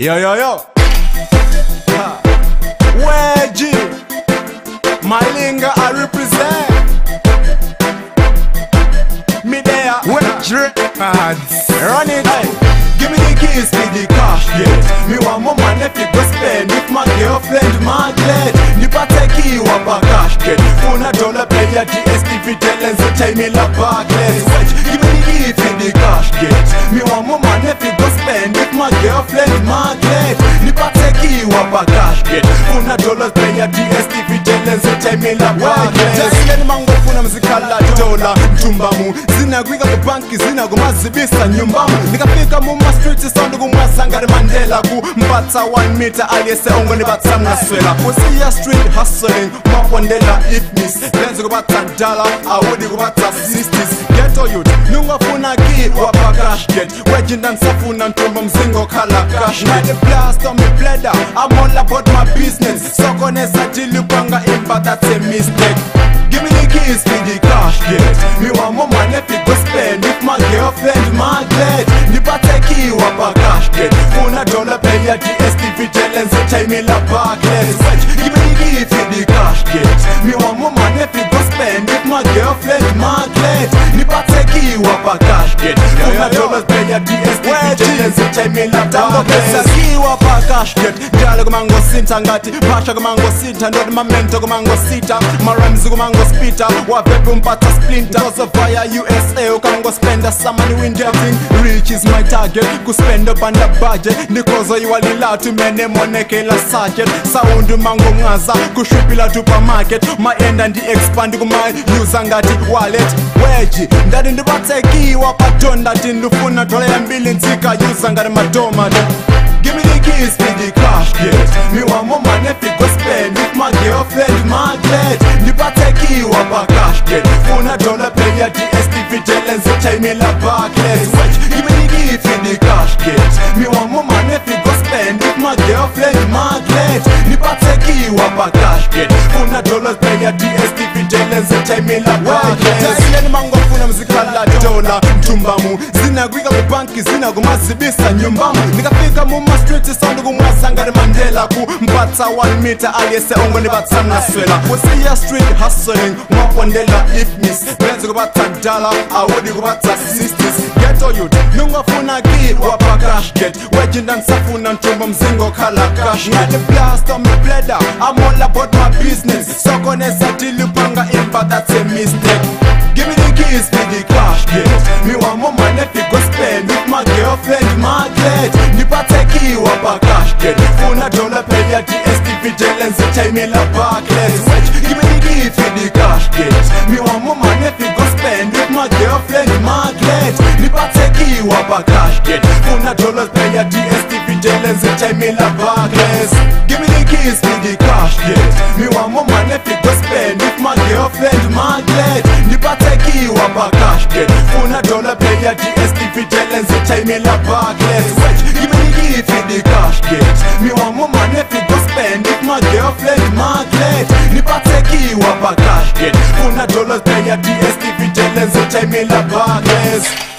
Yo, yo, yo. Ha. Wedgie. Malinga, I represent. Me there. Wedge Records. Run it. Hey. Give me the keys to the cash gate. Me want more money if you go spend with my girlfriend Margaret. Nipate key wapa cash gate. Funa dollar player DSTV telenzo time la Barclays. Wedge. Give me the key to the cash gate. Me want more money if you go spend with my girlfriend Margaret. Nipate key wapa cash gate. Funa dollar player DSTV telenzo time la Barclays. Jeni mango funa mzikala dola mtumbamu. Zina gwika ku banki zina kumazibisa nyumbamu. Nikafika mu street sound kumwasangari Mandela ku mpatsa 1 meter aliyese ongo nibatsa mnaswela. Kusiya street hustling mapondela if miss benzi kubatsa dollar awudi kubatsa 60s. Ghetto youth nungafuna ki wapa cash get wejinda nsafuna ntumba mzingo khala cash. Not the blast on me bladder, I'm all about my business. Sokonesa tilupanga imba, that's a mistake. Give me the keys to the cash gate. Me want more money if you go spend with my girlfriend Margaret. Nipate key wapa cash gate. Funa dollar player DSTV telenzo time la Barclays. Give me the key to the cash gate. Me want more money if you go spend with my girlfriend Margaret. Nipate key wapa cash gate. Funa dollar player DSTV telenzo time la Barclays. Key wapa cash gate. Jalo kumango sinta ngati pasha kumango sinta ndodi mamento kumango sita maramzi kumango spita wapepe mpata splinter. Cause of fire USA ukango spenda samani wingetting rich is my target kuspend up under budget ndikozo iwalila tumene monekela sachet sound mango mwaza kushupila supermarket maenda ndi expand kumai user ngati wallet. Weji ndati ndibateki wapatonda tindufuna dola ya mbili nzika user ngati madoma. Give me the keys to the cash gate. Me want more money if you go spend with my girlfriend Margaret. Nipate key wapa cash gate. Funa dollar player DSTV telenzo time la Barclays. Give me the key to the cash gate. Me want more money if you go spend with my girlfriend Margaret. Nipate key wapa cash gate. Funa dollar player DSTV telenzo time la Barclays. Jeni mango funa mzikala dola mtumbamu. Zina gwika ku banki zina kumazibisa nyumbamu. Nikafika mu street sound kumwasangari Mandela ku mpatsa 1 meter aliyese ongo nibatsa mnaswela. Kusiya street hustling mapondela if miss benzi kubatsa dollar awudi kubatsa 60s. Ghetto youth nungafuna ki wapa cash gate. Wejinda nsafuna ntumba mzingo khala cash. Not the blast on me bladder, I'm all about my business. Sokonesa tilupanga imba, that's a mistake. Give me the keys to the cash gate. Me want more money if you go spend with my girlfriend Margaret. Nipate key wapa cash gate. Funa dollar player DSTV telenzo time la Barclays. Give me the key to the cash gate. Me want more money if you go spend with my girlfriend Margaret. Nipate key wapa cash gate. Funa dollar player DSTV telenzo time la Barclays. Give me the keys to the cash gate. Me want more money if you go spend with my girlfriend Margaret. Nipate key wapa cash gate. Funa dollar player DSTV telenzo time la Barclays. Give me the key to the cash gate. Me want more money if you go spend with my girlfriend Margaret. Nipate key wapa cash gate. Funa dollar player DSTV telenzo time la Barclays.